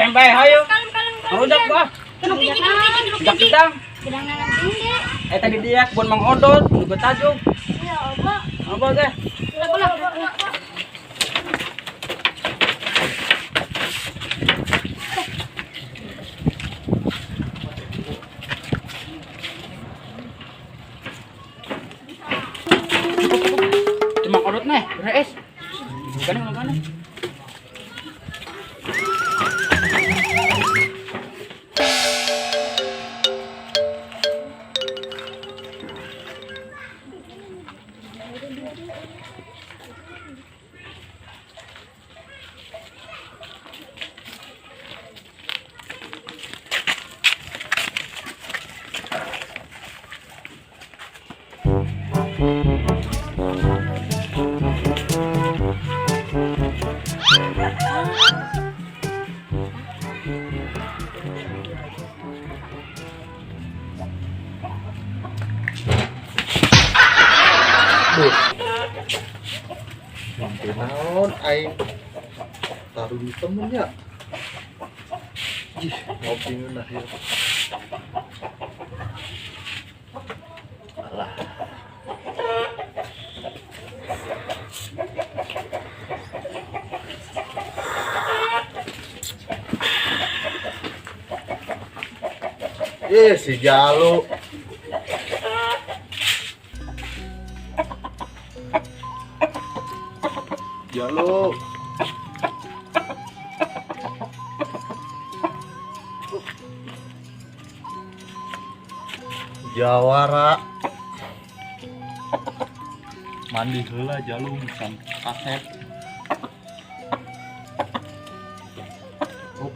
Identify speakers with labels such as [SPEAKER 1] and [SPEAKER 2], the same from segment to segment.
[SPEAKER 1] Ayam bae hayu.
[SPEAKER 2] Kalem kalem kalem.
[SPEAKER 1] Ngarujak bah.
[SPEAKER 2] Tilu hiji, tilu hiji, tilu
[SPEAKER 1] Rujak
[SPEAKER 2] hiji.
[SPEAKER 1] gedang.
[SPEAKER 2] Gedang tinggi.
[SPEAKER 1] Eta di dia kebun Mang Odot, nu tajuk.
[SPEAKER 2] Iya, apa?
[SPEAKER 1] Apa teh?
[SPEAKER 2] Lah, lah, lah.
[SPEAKER 1] Itu Mang Odot nih, beres. Bukan mana?
[SPEAKER 3] Duh. Mimpi naon aing taruh di temennya. Ih, ngopi ngeunah ya. Alah. Ih, si Jalu. Jalu. Jawara. Mandi heula Jalu can kasep. Oh.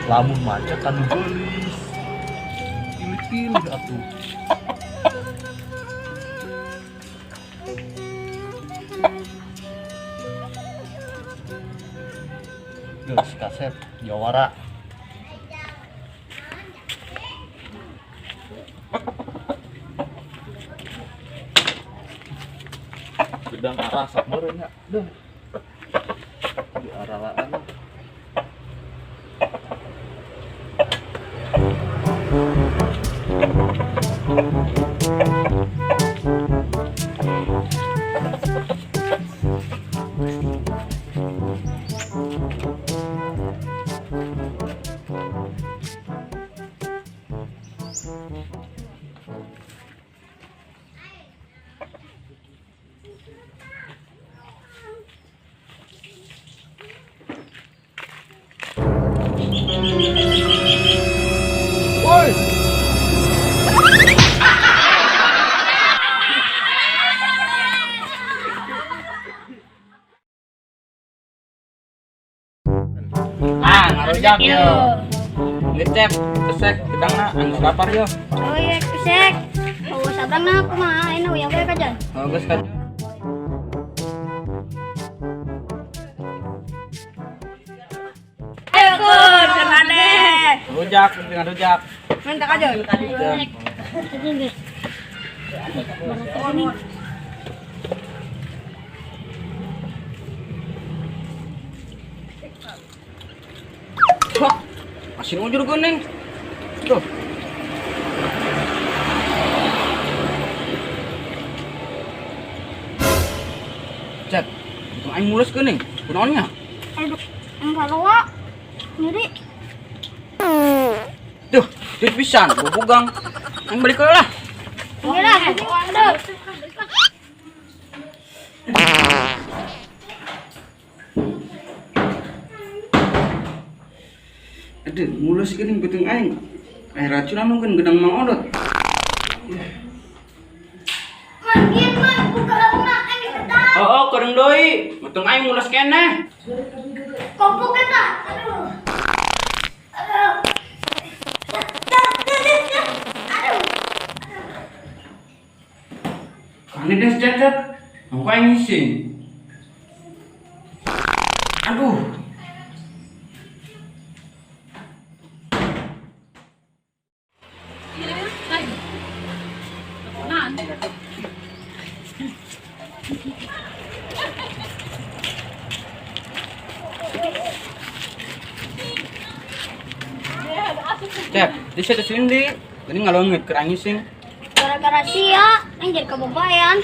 [SPEAKER 3] Lamun maca kan geulis. Pilih-pilih atuh. Geus kasep jawara. Gedang arah sak meureun nya. Duh. Di aralaan. Woi.
[SPEAKER 1] Ah, ngarujak yo. Ngecep, kesek, gedangna anggus lapar yo.
[SPEAKER 2] Oh iya, kesek. Oh, sabangna kumaha ayeuna uyah we kajan.
[SPEAKER 1] Oh, geus kan.
[SPEAKER 4] Ayo kun, kenane.
[SPEAKER 1] Rujak, dengan rujak.
[SPEAKER 4] Minta kajon.
[SPEAKER 1] Rujak. Wah, asin ujur geuning. Tuh. Cep, untung aing mulus geuning. Kunaon nya?
[SPEAKER 2] Aduh, enggak loa. Nyeri.
[SPEAKER 1] Tuh, duit pisan, bubugang. Aing balik heula lah.
[SPEAKER 2] Iya lah, aduh.
[SPEAKER 1] Aduh, mulus geuning beuteung aing. Racunan mungkin gedang Mang Odot.
[SPEAKER 2] Man, ieu man, buka launa aing gedang.
[SPEAKER 1] Oh, oh, kodong doi. Di, beuteung aing mules keneh.
[SPEAKER 2] Kompok eta. Aduh. Aduh. Aduh.
[SPEAKER 1] Kani des Cecep. Aku aing ngising. Aduh. Cep, di situ sini, ini ngalongit kerang ngising.
[SPEAKER 2] Gara-gara sia, aing jadi kababayan.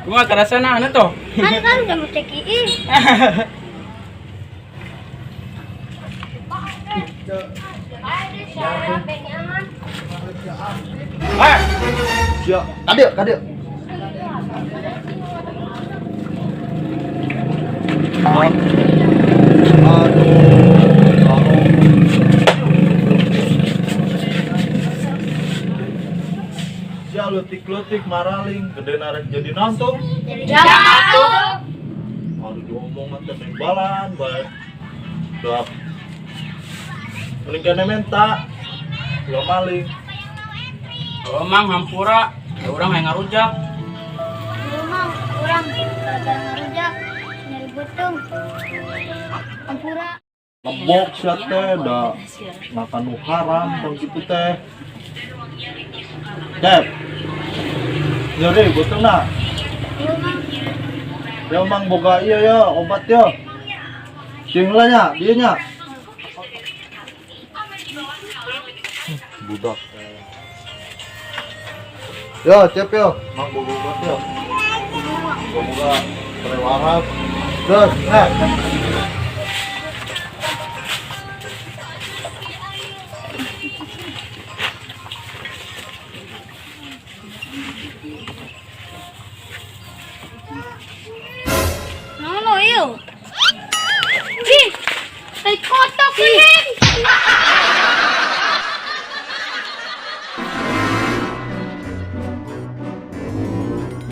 [SPEAKER 1] Gua kerasa nah, anu toh.
[SPEAKER 2] Kan kan udah mau cek ii.
[SPEAKER 1] Eh,
[SPEAKER 3] Sia, kadieu, kadieu. Aduh, tolong. Sia leutik-leutik maraling, gede narek jadi nantung.
[SPEAKER 2] Jadi jatuh.
[SPEAKER 3] Aduh, diomongan teh balan bae. Dap. Mending kene menta. Ulah maling.
[SPEAKER 1] Oh, mang hampura, ya urang hayang ngarujak.
[SPEAKER 2] Lu mang, urang gara-gara ngarujak nyari beuteung. Hampura.
[SPEAKER 3] Lebok sia teh da makan nu haram tong kitu teh. Dep. Nyeri beuteungna.
[SPEAKER 2] Lu mang,
[SPEAKER 3] Ya mang boga ieu ya obat ya. Cing lah nya, dieu nya. Budak. Yo, cep yo, mang boga obat yo. Boga trewarap. Terus, nah.
[SPEAKER 2] No no ieu. Ih, tai kotok kuning.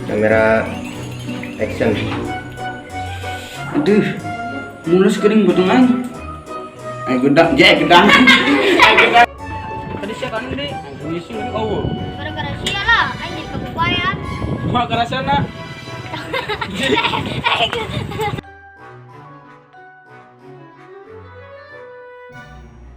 [SPEAKER 5] Kamera action.
[SPEAKER 1] Aduh, mulus kering beuteung aing. Aing gedang, je gedang. Aing gedang. Tadi sia kan di, aing ngising di eueuh.
[SPEAKER 2] Gara-gara sia lah, aing jadi kababayan.
[SPEAKER 1] Gua kerasa na.
[SPEAKER 2] Eh,